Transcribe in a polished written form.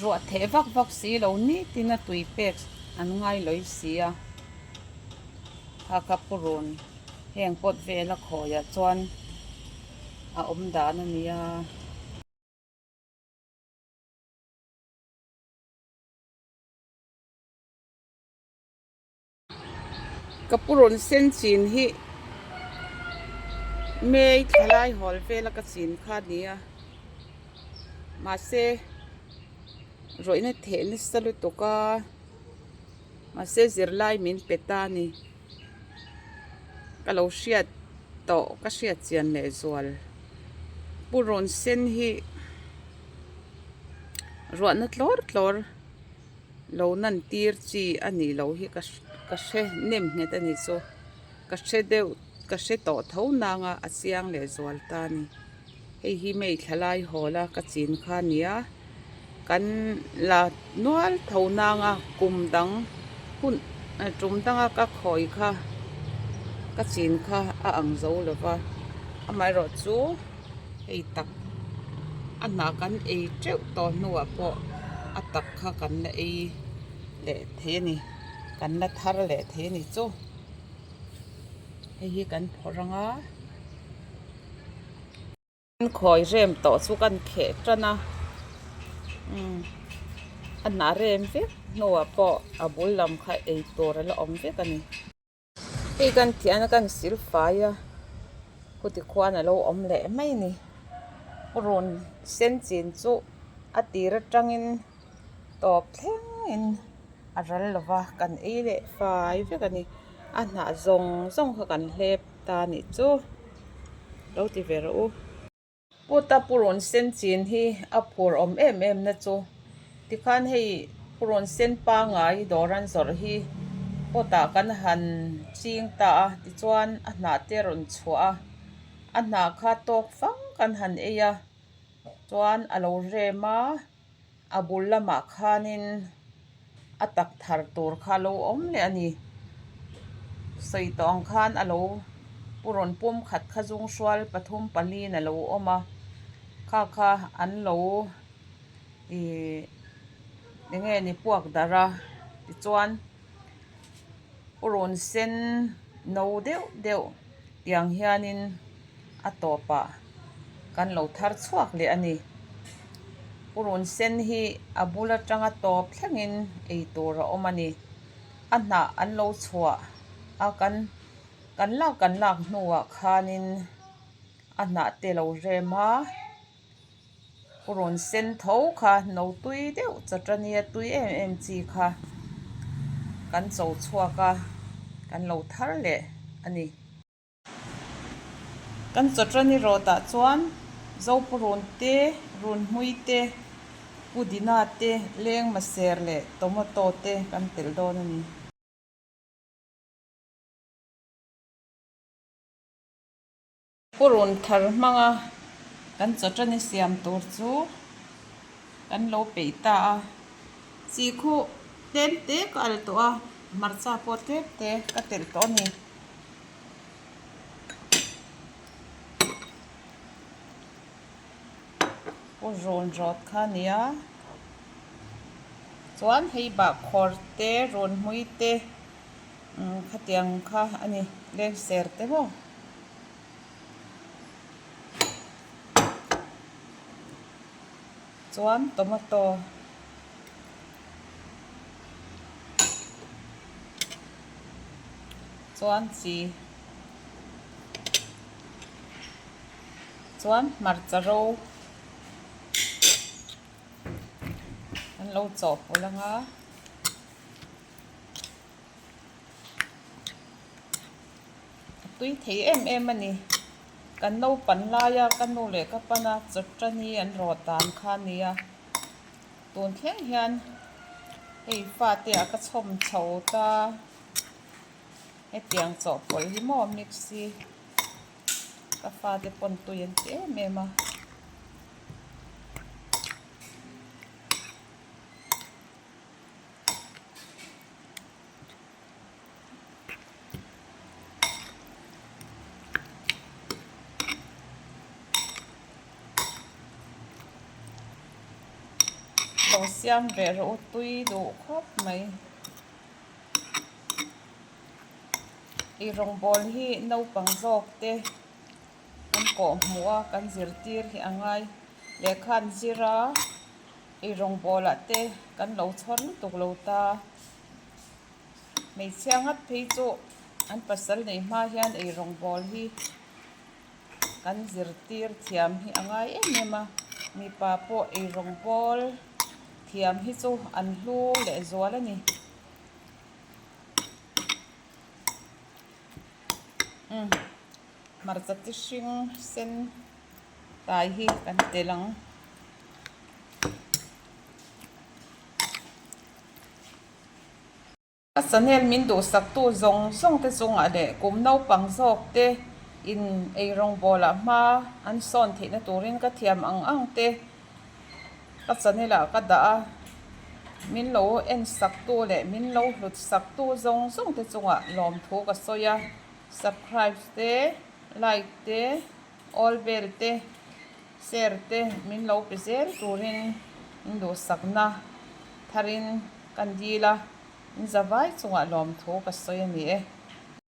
Ruah theh vak vak si lo nitin a tui pek an ngai lawi si a, kha kha purun heng pawt vel a khawiah chuan a awm dan a nia. Ka pu rawn sen chin hi May thlalai hawl vela ka chin kha a ni a, mahse rawihna theh nasa lutuk a, mahse zirlai min pe ta a ni. Ka lo hriat tawh ka hriat chian leh zual pu rawn sen hi ruahna tlawr tlawr. Lo nan tir chi a nih loh hi ka ka hre nem nghet a ni chu ka hre deuh ka hre tawh tho nang a a chiang leh zual ta a ni hei hi mei thla lai hawl a ka chin kha a ni a kan la nual tho nang a kum dang hun tum danga ka khawi kha ka chin kha a ang zo lo va amaherawh chu. Hei tak a hnah kan ei teuh tawh hnuah pawh a tak kha kan la ei leh thei a ni kan la thar leh thei a ni chu hei hi kan phawrh ang a kan khawi rem tawh chu kan kheh tan a umm a hnah rem vek hnuah pawh a bul lam kha ei tur a la awm vek a ni. Hei kan thian a kan sil fai a khuti khuan a lo awm leh mai a ni purun sen chin chu a tir atangin tawp thlengin a ral lo va kan ei leh fai vek a ni a hnah zawng zawng kha kan hlep ta a nih chu lo ti ve rawh u. Puta purun sen chin hi a phur awm em em na chu tikhan hei purun sen pangai dawr an zawrh hi pot ah kan han ching ta a tichuan a hnah te a rawn chhuah a a hnah kha tawk fang kan han ei a chuan a lo rem a. A bul lamah khanin a tak thar tur kha a lo awm leh a ni. Sawi tawh ang khan a lo pu rawn pum khat kha zung hrual pathum paliin a lo awm a, kha kha an lo ihh eng nge ni puak darh a tichuan pu rawn sen no deuh deuh tiang hianin a tawpah kan lo thar chhuak leh a ni. Purun sen hi a bul atanga tawp thlengin ei tur a awm a ni. A hnah an lo chhuah a kan kan lak kan lak hnuah khanin a hnah te lo rem a. Purun sen tho kha no tui deuh chawtania tui em em chi kha kan cho chhuak a kan lo thar leh a ni. Kan chawtani rawtah chuan Zopurun te, Runhmui te, Pudina te, Lengmaser leh Tomato te kan telh dawn a ni. Purun thar hmanga kan chawtani siam tur chu kan lo peih ta a. Chi khuh tlem te ka al tawh a, hmarcha pawh tlem te ka telh tawh a ni. Purun rawt kha a ni a, chuan hei bahkhawr te runhmui te khatiang kha a ni lengser te maw. Chuan tomato chuan chi chuan hmarcha ro an lo chawhpawlh ang a. A tui thei em em a ni. Kan naupan laia ka nu leh ka pana chawtani an rawt dan kha a nia. Tun thleng hian hei fate ah ka chhawm chho ta. Hetiang chawhpawlh hi maw mix hi ka fate pawn tui an ti em em a. Lo siam ve rawh u tui duh khawp mai. I rawngbawl hi naupang zawk te kan kawh hmuh a kan zirtir hi a ngai. Lehkha an zir a i rawngbawl ah te kan lo chhawr lutuk lo ta. Hmeichhia ngat phei chu an pasal nei hma hian ei rawngbawl hi kan zirtir thiam hi a ngai em em a, mipa pawh ei rawngbawl thiam hi chu an hlu leh zual a ni. Umm hmarcha chi hring sen tai hi kan tel ang. Ka channel min duhsaktu zawng zawng te chungah leh kum naupang zawk te in eirawngbawl ah hma an sawn theihna turin ka thiam ang ang te ka channel ah ka dah a, min lo en saktu leh min lo hlut saktu zawng zawng te chungah lawmthu ka sawi a, subscribe te, like te, all bell te, share te min lo pe zel turin in duhsakna tharin kan dil a, in zavai chungah lawmthu ka sawi a ni e.